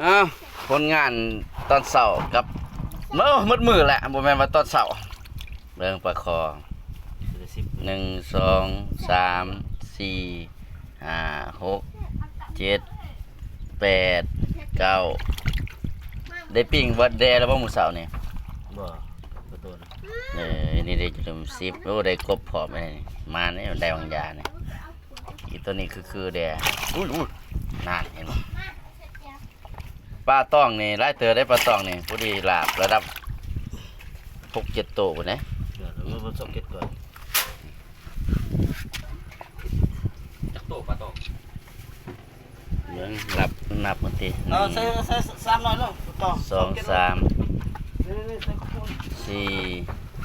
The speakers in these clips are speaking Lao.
ອ້າວ ຜົນງານຕອນເຊົ້າກັບ ເອີ ໝົດມື້ແຫຼະ ບໍ່ແມ່ນວ່າຕອນເຊົ້າ. ເບິ່ງປາຄໍ່ ໜຶ່ງ ສອງ ສາມ ສີ່ ຫ້າ ຫົກ ເຈັດ ແປດ ເກົ້າ ໄດ້ປີ້ງແດ່ແລ້ວບໍ່ມື້ເຊົ້ານີ້? ບໍ່ ບໍ່ໂຕນະ. ເອີ ນີ້ໄດ້ຈຸ່ມສິບ ໂອ້ ໄດ້ກົບພ້ອມເລີຍ ມານີ້ໄດ້ບາງຢ່າງນີ້. ອີໂຕນີ້ຄືໆແດ່ ອຸ້ຍໆ ນັ້ນເຫັນບໍ່? ປາຕອງນີ້ຫຼາຍເຕີບເດ້ ປາຕອງນີ້ ຜູ້ທີ່ລາບລະດັບຫົກເຈັດໂຕພຸ້ນເດ້. ເອີ ເອີ ບໍ່ ບໍ່ ສອງເຈັດກ່ອນ ຈັກໂຕປາຕອງ? ເບິ່ງ ນັບ ນັບມັນຕິ ເອົາ ໜຶ່ງ ໃສ່ ໃສ່ສາມຮ້ອຍໂລ ສອງ ສາມ ສີ່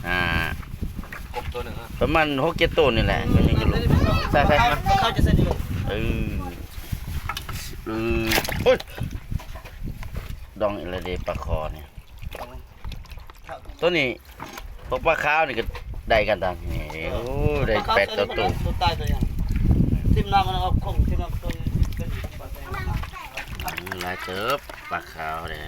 ຫ້າ ກົບໂຕໜຶ່ງ ປະມານຫົກເຈັດໂຕນີ້ແຫຼະ ມັນຍັງຢູ່ ໃສ່ ໃສ່ ເຂົາຈະໃສ່ນີ້ ເອີ ເອີ ໂອ້ຍ ດອງອີກແລ້ວເດ້ ປາຄໍ່ນີ້ ໂຕນີ້ ພວກປາຂາວນີ້ກໍໄດ້ກັນຕາມນີ້ ໂອ້ ໄດ້ແປດເກົ້າໂຕ ໂຕຕາຍໂຕຫຍັງ ຖິ້ມນ້ຳມັນອອກຄົງ ຖິ້ມນ້ຳໂຕນີ້ ອືມ ຫຼາຍເຕີບ ປາຂາວເດ້.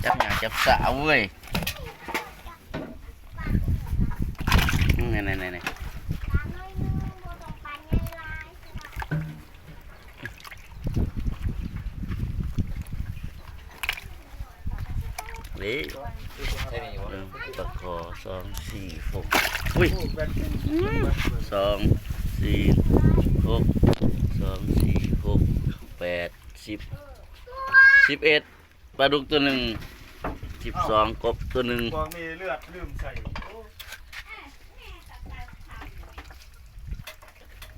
ຈັບຫຍັງ ຈັບສາເວີຍ ນີ້ໆໆໆ ນີ້ ປາຄໍ່ ສອງ ສີ່ ຫົກ ອຸ້ຍ ສອງ ສີ່ ຫົກ ສອງ ສີ່ ຫົກ ແປດ ສິບ ສິບເອັດ ປາດຸກໂຕໜຶ່ງ ສິບສອງ ກົບໂຕໜຶ່ງ ພວກມີເລືອດລືມໃສ່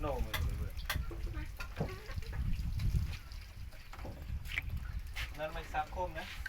ໂນ ນັ້ນໄປສັກຄົມນະ.